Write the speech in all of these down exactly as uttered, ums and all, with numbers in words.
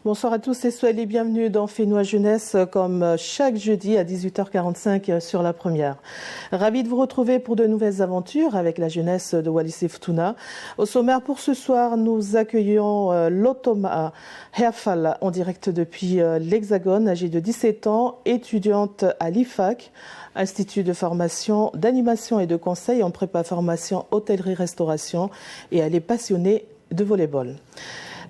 Bonsoir à tous et soyez les bienvenus dans Fenua Jeunesse, comme chaque jeudi à dix-huit heures quarante-cinq sur La Première. Ravi de vous retrouver pour de nouvelles aventures avec la jeunesse de Wallis et Futuna. Au sommaire pour ce soir, nous accueillons, euh, Lotomaa Heafala en direct depuis, euh, l'Hexagone, âgée de dix-sept ans, étudiante à l'IFAC, Institut de formation, d'animation et de conseil en prépa formation hôtellerie-restauration, et elle est passionnée de volleyball.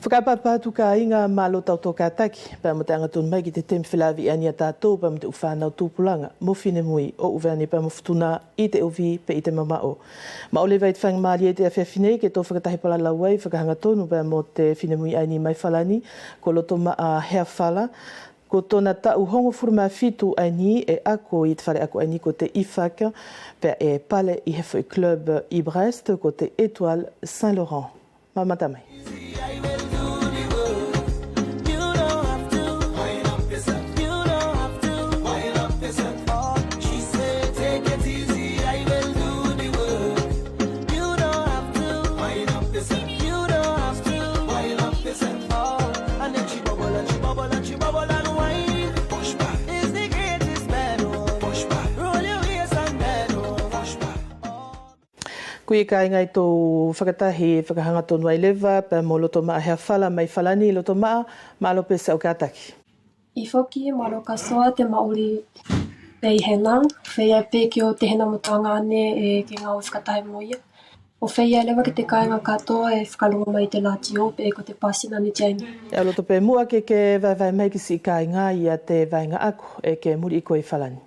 Fakaʻapaʻapa atu kāiga, mālō tatou kātaki pea mo te ʻagatonu mai ki te temi felāveʻi ʻaeni a tātou pea mo te ʻu fānau tupulaga mo finemui ʻo ʻUvea nei pea mo Futuna ʻi te ʻovi peʻe ʻi te mamaʻo. Maʻu leva ʻi te faigamālie ʻi te afiafi nei ke tou fakatahi palalau ai fakahagatonu pea mo te finemui ʻaeni mai Falani, ko Lotomaa Heafala. Ko tona taʻu hogofulu ma fitu ʻaeni ʻe ako ʻi te faleako ʻaeni ko te IFAC, pea ʻe pale ʻi he foʻi club ʻi Brest ko te Etoile Saint-Laurent. Mamata mai. Kui kāiga, ʻe tou fakatahi fakahagatonu ai leva pea mo Lotomaa Heafala mai Falani. Lotomaa, mālō pe siʻau kātaki. ʻIo foki, mālō katoa te maʻuli pea ʻi hena, feia pe ki ʻo te hena mo tona ʻaneʻi ke gāue fakatahi mo ia. ʻO feia leva ki te kāiga katoa ʻe fakalogo mai ʻi te latio pe ko te pasi ʻaeni. ʻE au loto pe muʻa ke ke vaevae mai ki siʻi kāiga ia te vaega ako ʻe ke muli ʻi koe ʻi Falani.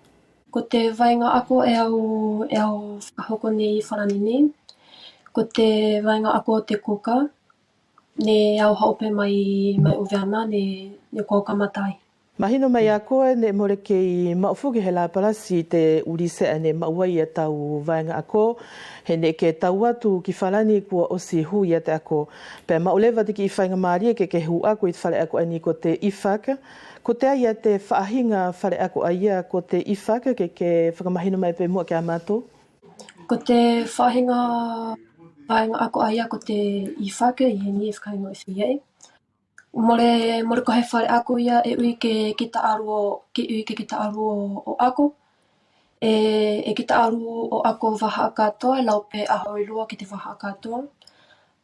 Ko te vaega ako ʻe au, ʻe au fakahoko nei ʻi Falani nei, ko te vaega ako ʻo te kuka, neʻe au haʻu pe mai, mai ʻUvea neʻe, neʻe ko au kamata ai. Mahino mai ia koe neʻe mole kei maʻu foki he La Palasi te ʻu lise ʻae neʻe maʻu ai ia tau vaega ako, he neʻe ke tau atu ki Falani kua ʻosi hu ia te ako. Pea maʻu leva te kiʻi faigamālie ke ke hu ako ʻi te faleako ʻaeni ko te IFAC. Kotea ia te faʻahiga faleako ʻaia ko te IFAC, ke ke fakamahino mai pe muʻa kia mātou? Ko te faʻahiga vaega ako ʻaia ko te IFAC, ʻi heni ʻe fakahigoʻi feia. Mole, mole ko he faleako ia ʻe ui ke kita alu ʻo, ke ui ke kita alu ʻo, ʻo ako. ʻE, ʻe kita alu ʻo ako vahaʻa katoa, lau pe ʻaho ʻe lua ki te vahaʻa katoa.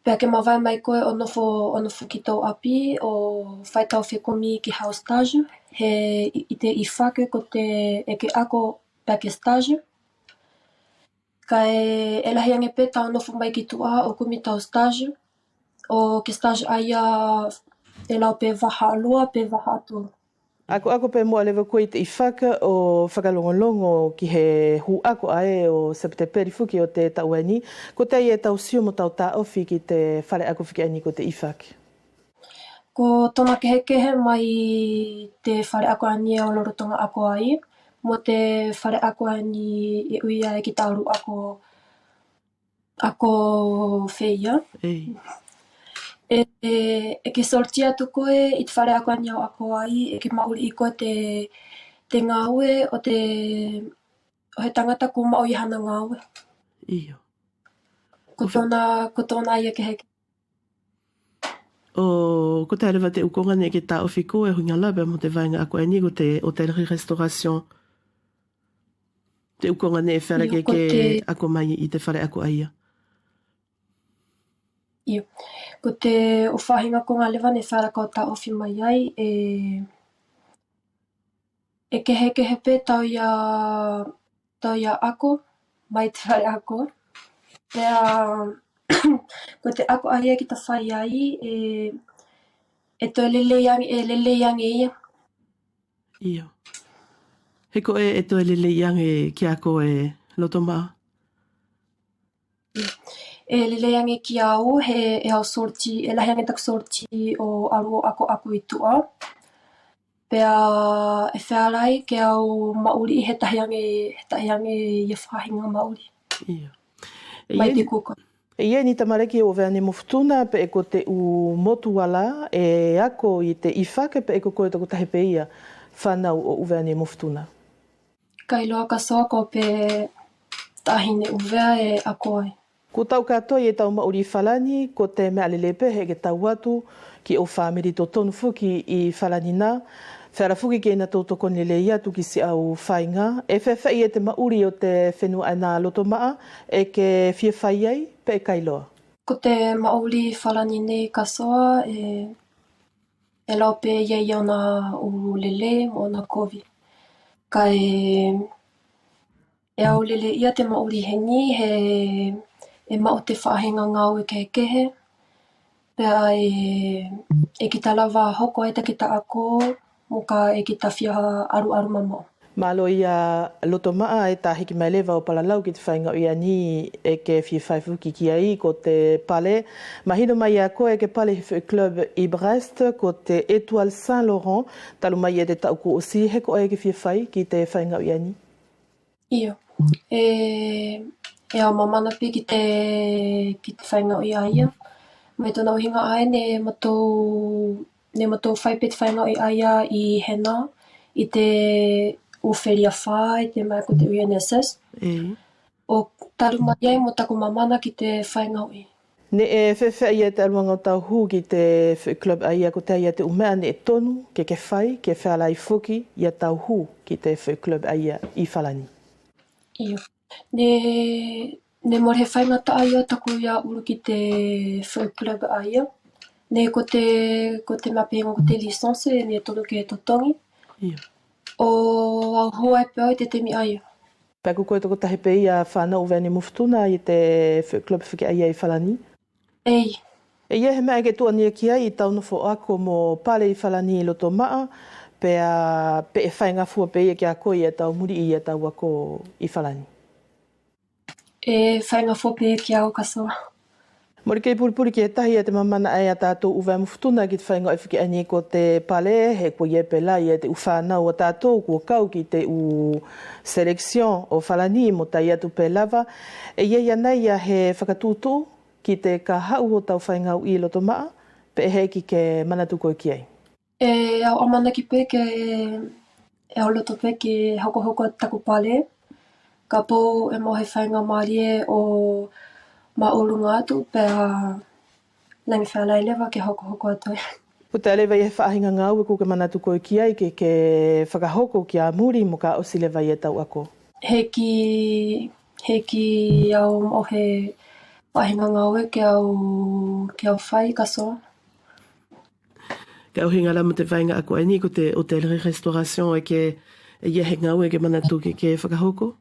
Pea ke mavae mai koe ʻo nofo, ʻo nofo ki tou ʻapi ʻo fai tau fekumi ki hau stage, he ʻi, ʻi te IFAC ko te ʻe ke ako pea ke stage. Kaʻe, ʻe lahi age pe tau nofo mai ki tuʻa ʻo kumi tau stage, ʻo ke stage ʻaia ʻe lau pe vahaʻa lua pe vahaʻa tolu. Akoako pe muʻa leva koe ʻi te IFAC ʻo fakalogologo ki he hu ako ʻae ʻo Sepetepeli foki ʻo te taʻu ʻaeni. Kotea ia tau sio mo tau taofi ki te faleako foki ʻaeni ko te IFAC? Ko tona kehekehe mai te faleako ʻaeni ʻe au lolotoga ako ai mo te faleako ʻaeni ʻe ui ai kita alu ako, ako feia. ʻE, ʻe, ʻe ke sortie atu koe ʻi te faleako ʻaeni ʻe au ako ai, ʻe ke maʻuli ʻi koe te, te gaue ʻo te, ʻo he tagata kua maʻu ia hana gaue. Io. Ko tona, ko tona ia kehekehe. ʻO kotea leva te ʻu koga neʻe ke taofi koe ʻuhiga la pea mo te vaega ako ʻaeni ko te hôtellerie-restauration? Te ʻu koga neʻe feala ke ke ako mai ʻi te faleako ʻaia? Io. Ko te ʻu faʻahiga koga leva neʻe feala ke au taofi mai ai, ʻe ʻE kehekehe pe tau ia, tau ia ako mai te faleako. Pea ko te ako ʻaia kita fai ai ʻe, ʻe toe lelei age, ʻe lelei age ia. Io. He koʻe ʻe toe lelei age kia koe Lotomaa? ʻE lelei age kia au he ʻe au sortie, ʻe lahi age taku sortie ʻo alu ʻo akoako ʻi tuʻa. Pea ʻe feala ai ke au maʻuli ʻi he tahi age, he tahi age ia faʻahiga maʻuli. Io. Mai te kuka. ʻE ʻi ai ni tamaliki ʻo ʻUvea nei mo Futuna peʻe ko te ʻu motu ʻaia ʻe ako ʻi te IFAC peʻe ko koe tokotahi pe ia fanau ʻo ʻUvea nei mo Futuna? Kailoa katoa ko au pe taʻahine ʻUvea ʻe ako ai. Kua tau katoa ia tau maʻuli ʻi Falani, ko te meʻa lelei pe heʻe ke tau atu ki ʻou famili totonu foki ʻi Falani na. Feala foki ke ina tou tokoni lelei atu ki siʻau faiga. ʻE feafeaʻi ia te maʻuli ʻo te fenua ʻaena Lotomaʻa, ʻe ke fia fai ai pe ʻe kailoa? Ko te maʻuli ʻi Falani nei kasoa, ʻe, ʻe lau pe ia ʻi ʻona ʻu lelei mo ʻona kovi. Kaʻe ʻe au lelei ia te maʻuli heni he ʻe maʻu te faʻahiga gaue kehekehe, pea ʻe, ʻe kita lava hoko ai takita ako, moka ʻe kita fia alualu mamaʻo. Malo ia Lotomaʻa, ʻe ta hiki mai leva ʻo palalau ki te faiga ʻaeni ʻe ke fia fai foki ki ai, ko te pale. Mahino mai ia koe ʻe ke pale he foʻi club ʻi Brest, ko te Etoile Saint Laurent, talu mai ia te taʻu kua ʻosi, he ko ʻoe ʻe ke fia fai ki te faiga ʻaeni? Io. ʻE, ʻe au mamana pe ki te, ki te faiga ʻaia. Mai tona ʻuhiga ʻae neʻe matou, neʻe matou fai pe te faiga ʻaia ʻi hena, ʻi te ʻu feliafa, ʻi te meʻa ko te ʻu I N S S. ʻEi. ʻO talu mai ai mo taku mamana ki te faiga ʻaia. Neʻe feafeaʻi ia te ʻaluʻaga ʻo tau hu ki te foʻi club ʻaia, kotea ia te ʻu meʻa neʻe tonu ke ke fai ke feala ai foki ia tau hu ki te foʻi club ʻaia ʻi Falani? Io. Neʻe, neʻe mole he faigataʻa ia taku ia ulu ki te foʻi club ʻaia. Neʻe ko te, ko te meʻa pehē ko te licence neʻe tonu ke totogi. Io. ʻO au hu ai pe au ʻi te temi ʻaia. Pea ko koe tokotahi pe ia fanau ʻUvea nei mo Futuna ʻi te foʻi club foki ʻaia ʻi Falani? ʻEi. ʻE ʻi ai he meʻa ʻe ke tuʻania ki ai ʻi tau nofo ako mo pale ʻi Falani ʻi Lotomaʻa, pea pe ʻe faigafua pe ia kia koe ia tau muliʻi ia tau ako ʻi Falani? ʻE faigafua pe ia kia au kasoa. Mole kei pulipuli ki he tahi ia te mamana ʻae ʻa tatou ʻUvea mo Futuna ki te faiga ʻae foki ʻaeni ko te pale, he kua ʻi ai pe la ia te ʻu fanau ʻa tatou kua kau ki te ʻu sélection ʻo Falani mo tai atu pe lava. ʻE ʻi ai anai ia he fakatuʻutuʻu ki te ka haʻu ʻo tau faiga ʻi Lotomaʻa, pe ʻe heʻeki ke manatu koe ki ai? ʻE au amanaki pe ke, ʻe au loto pe ke hokohoko atu taku pale, kapau ʻe maʻu he faigamalie ʻo maʻoluga atu pea lagi feala ai leva ke hokohoko atu ai. Kotea leva ia he faʻahiga gaue kua ke manatu koe ki ai ke, ke fakahoko kia muli moka ʻosi leva ia tau ako? Heʻeki, heʻeki au maʻu he faʻahiga gaue ke au, ke au fai kasoa. Kaʻe ʻuhiga la mo te vaega ako ʻaeni ko te hôtellerie-restauration ʻe ke, ʻe ʻi ai he gaue ʻe ke manatu ke, ke fakahoko?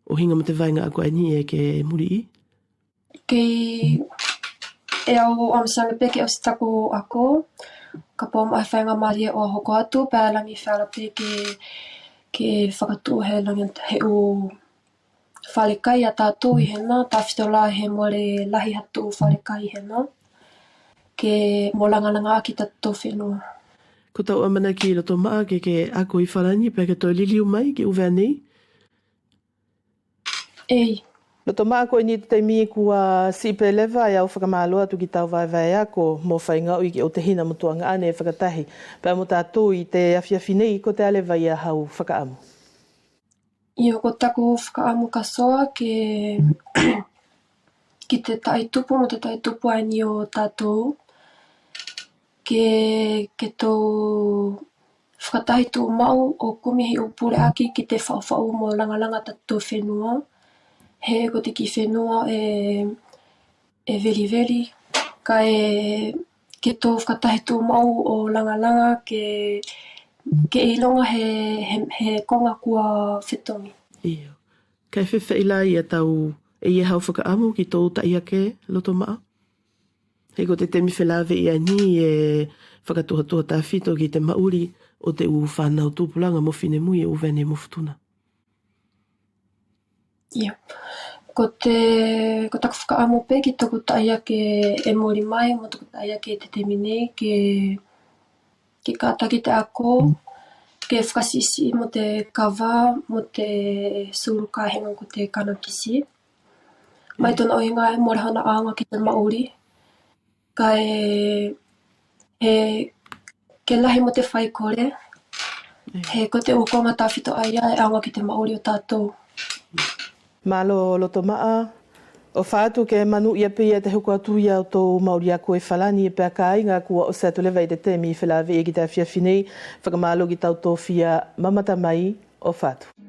ʻUhiga mo te vaega ako ʻaeni ʻe ke muliʻi? Kei, ʻe au ʻamusiaga pe ke ʻosi taku ako, kapau maʻu he faigamalie ʻo hoko atu, pea lagi feala pe ke, ke fakatuʻu he lagi he ʻu falekai ʻa tatou ʻi hena, tafito la he mole lahi ha ʻu falekai ʻi hena, ke mo lagalagaʻaki tatou fenua. Ko tau amanaki ʻi Lotomaʻa ke, ke ako ʻi Falani pea ke toe liliu mai ki ʻUvea nei? ʻEi. Lotomaʻa, ko ʻeni te temi kua siʻi pe leva, ʻe au fakamalo atu ki tau vaevae ako mo faigaʻi ki ʻou tehina mo tuagaʻane fakatahi pea mo tatou ʻi te afiafi nei, kotea leva ia hau fakaʻamu? Io, ko taku fakaʻamu kasoa ke, ki te taʻi tupu mo te taʻi tupu ʻaeni ʻo tatou, ke, ke tou fakatahi tuʻumaʻu ʻo kumi he ʻu puleʻaki ki te faʻufaʻu mo lagalaga tatou fenua. He ko te kiʻi fenua ʻe, ʻe veliveli, kaʻe ke tou fakatahi tuʻumaʻu ʻo lagalaga ke, ke ʻiloga he, he, he koga kua fetogi. Io. Kaʻe feafeaʻi la ia tau, ʻe ʻi ai hau fakaʻamu ki tou taʻiake Lotomaʻa? He ko te temi felaveʻi ʻaeni ʻe fakatuhatuha tafito ki te maʻuli ʻo te ʻu fanau tupulaga mo finemui ʻo ʻUvea nei mo Futuna. Ia. Ko te, ko taku fakaʻamu pe ki toku taʻiake ʻe muli mai mo toku taʻiake ʻi te temi nei ke, ke kataki te ako, ke fakasiʻisiʻi mo te kava mo te sulu kaʻe heʻe ko te kanakisi. Mai tona ʻuhiga ʻe mole hona ʻaoga ki te maʻuli. Kaʻe he, ke lahi mo te faikole. He ko te ʻu koga tafito ʻaia ʻe ʻaoga ki te maʻuli ʻo tatou. Malo Lotomaʻa, ʻOfa atu ke manuʻia pe ia te hoko atu ia ʻotou maʻuli ako ʻe Falani ʻe pea kaiga kua ʻosi atu leva ia te temi felaveʻi ki te afiafi nei. Fakamalo ki tau tofia mamata mai. ʻOfa atu.